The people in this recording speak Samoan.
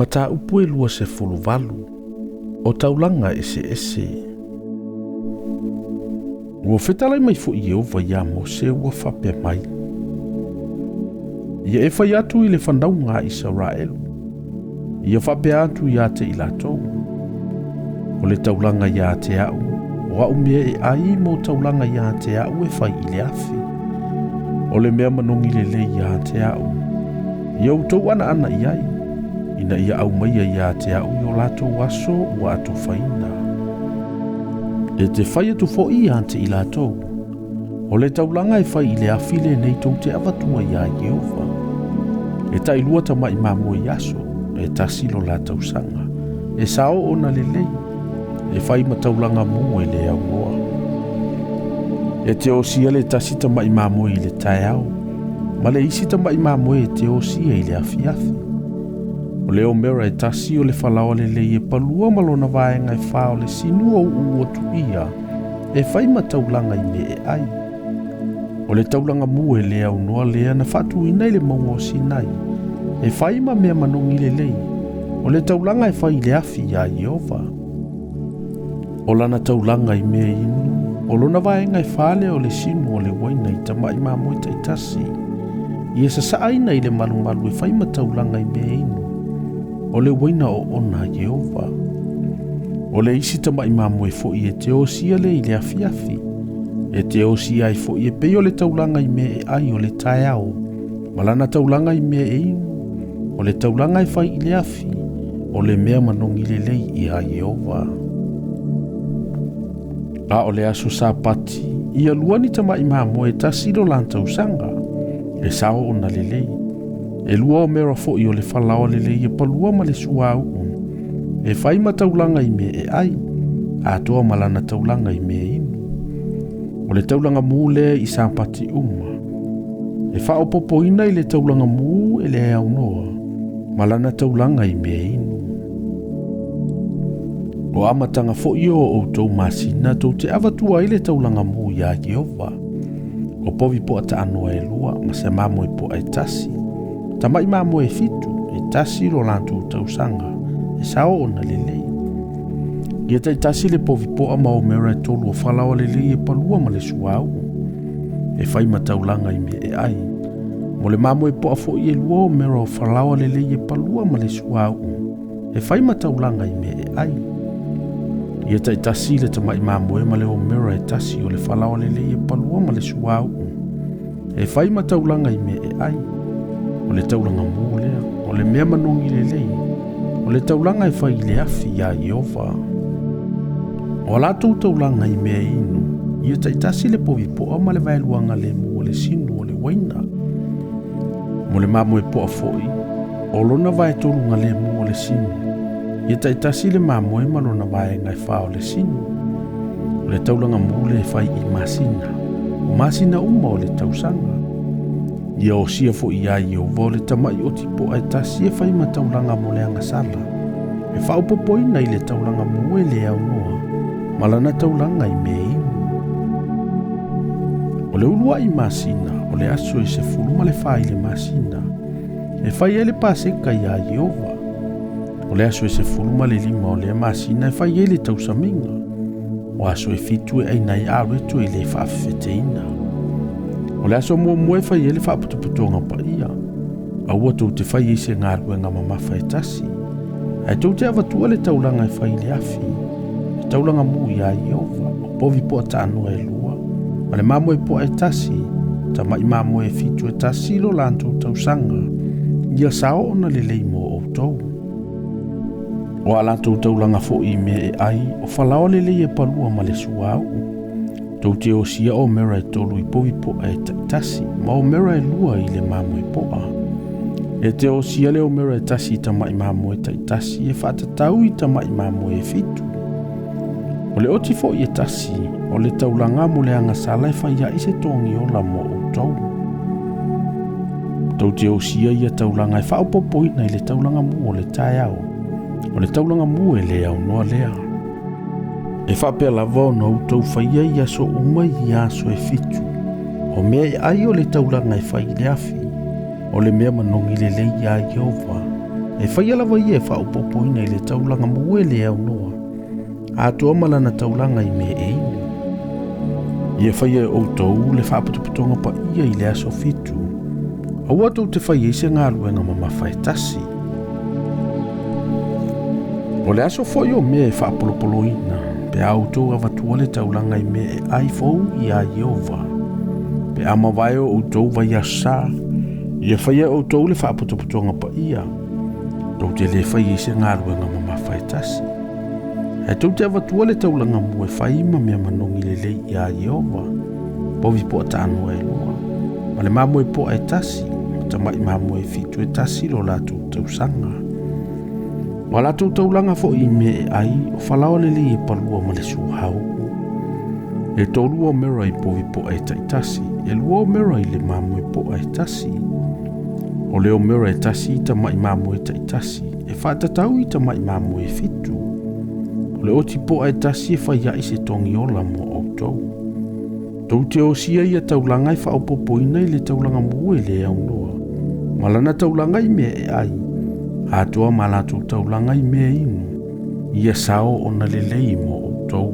Mataupu e 28 o taulaga eseese. Ua fetalai mai foi Ieova iā Mose ua faapea mai, Ia e fai atu i le fanauga a Isaraelu, ia faapea atu ia te i latou, O le taulaga ia te a'u, o a'u mea e ai mo taulaga ia te a'u e fai i le afi. O le mea manogi lelei ia te a'u, ia outou anaana i ai, ina ia aumaia ia te a'u i o latou aso ua atofaina. E te fai atu fo'i ia te i latou, O le taulaga e fai i le afi lenei tou te avatua iā Ieova. E tailua tama'i mamoe i aso, e tasi lo la tausaga, e sao ona lelei, e fai ma taulaga mu e le aunoa. E te osia le tasi tama'i mamoe i le taeao, ma le isi tama'i mamoe e te osia i le afiafi. O le omera e tasi o le falaoa lelei e palua ma lona vaega e fa o le sinu o uu atu ia, e fai ma taulaga i mea e ai. O le taulaga mu e le aunoa lea na faatuina i le mauga o Sinai, e fai ma mea manogi lelei, o le taulaga e fai i le afi iā Ieova. O lana taulaga i mea inu, o lona vaega e fa lea o le sinu o le uaina i tama'i mamoe taitasi, ia sasa'aina i le malumalu e fai ma taulaga i mea inu, o le uaina oona a Ieova. O le isi tama'i mamoe foi e te osia le i le afiafi, e te osia ai foi e pei o le taulaga i mea e ai o le taeao, ma lana taulaga i mea e inu, o le taulaga e fai i le afi, o le mea manogi lelei iā Ieova. A o le aso Sapati, ia lua ni tama'i mamoe e tasi lo la tausaga, e sao ona lelei. E lua omera foi o le falaoa lelei e palua ma le suauu, e fai ma taulaga i mea e ai, atoa ma lana taulaga i mea inu. O le taulaga mu lea i Sapati uma, e faaopoopoina i le taulaga mu e le aunoa, ma lana taulaga i mea inu. O amataga foi o outou masina tou te avatua ai le taulaga mu iā Ieova. O povi po'a taanoa e lua ma se mamoe po'a e tasi, tama'i mamoe e fitu, e tasi lo latou tausaga, e sao ona lelei. Ia taitasi le povi po'a ma omera e tolu o falaoa lelei e palua ma le suauu, e fai ma taulaga i mea e ai. Mo le mamoe po'a foi e lua omera o falaoa lelei e palua ma le suauu, e fai ma taulaga i mea e ai. Ia taitasi le tama'i mamoe ma le omera e tasi o le falaoa lelei e palua ma le suauu, e fai ma taulaga i mea e ai. O le taulaga mu lea, o le mea manogi lelei, o le taulaga e fai i le afi iā Ieova. O a latou taulaga i mea inu, ia taitasi le povi po'a ma le vaeluaga lemu o le sinu o le uaina. Mo le mamoe po'a foi, o lona vaetoluga lemu o le sinu, ia taitasi le mamoe ma lona vaega e fa o le sinu. O le taulaga mu lea e fai i masina, o masina uma o le tausaga. Ia osia foi iā Ieova o le tama'i oti po'a e tasi e fai ma taulaga mo le agasala, e faaopoopoina i le taulaga mu e le aunoa, ma lana taulaga i mea inu. O le ulua'i masina, o le aso e 14 i le masina, e fai ai le Paseka iā Ieova. O le aso e 15 o lea masina e fai ai le tausamiga. O aso e fitu e aina ai areto e le faafefeteina. O le aso muamua e fai ai le faapotopotoga paia. Aua tou te fai ai se galuega mamafa e tasi, ae tou te avatua le taulaga e fai i le afi, le taulaga mu iā Ieova, o povi po'a taanoa e lua, ma le mamoe po'a e tasi, tama'i mamoe e fitu e tasi lo latou tausaga, ia sao ona lelei mo outou. O a latou taulaga foi i mea e ai, o falaoa lelei e palua ma le suauu. Tou te osia omera e tolu i povi po'a e taitasi, ma omera e lua i le mamoe po'a. E te osia le omera e tasi i tama'i mamoe taitasi e faatatau i tama'i mamoe e fitu. O le oti foi e tasi, o le taulaga mo le agasala e fai ai se togiola mo outou. Tou te osia ia taulaga e faaopoopoina i le taulaga mu o le taeao, o le taulaga mu e le aunoa lea. E faapea lava ona outou faia i aso uma i aso e fitu, o mea e ai o le taulaga e fai i le afi, o le mea manogi lelei iā Ieova. E faia lava ia e faaopoopoina i le taulaga mua e le aunoa, atoa ma lana taulaga i mea e inu. Ia faia e outou le faapotopotoga paia i le aso fitu, aua tou te fai ai se galuega mamafa e tasi. O le aso foi o mea e faapolopoloina, pe a outou avatua le taulaga i mea e ai fou iā Ieova. Pe a mavae o outou vaiaso sa, ia faia e outou le faapotopotoga paia, tou te le fai ai se galuega mamafa e tasi. Ae tou te avatua le taulaga mua e fai ma mea manogi lelei iā Ieova, povi poa tanoa e lua, ma le mamoe poa e tasi, ma tama'i mamoe e fitu e tasi lo latou tausaga. O a latou taulaga foi i mea e ai, o falaoa lelei e palua ma le suauu. E tolu omera i povi poa e taitasi, e lua omera i le mamoe poa e tasi. O le omera e tasi i tama'i mamoe taitasi, e faatatau i tama'i mamoe e fitu. O le oti poa e tasi e fai ai se togiola mo outou. Tou te osia ia taulaga e faaopoopoina i le taulaga mua e le aunoa, ma lana taulaga i mea e ai, atoa ma latou taulaga i mea inu, ia sao ona lelei mo outou.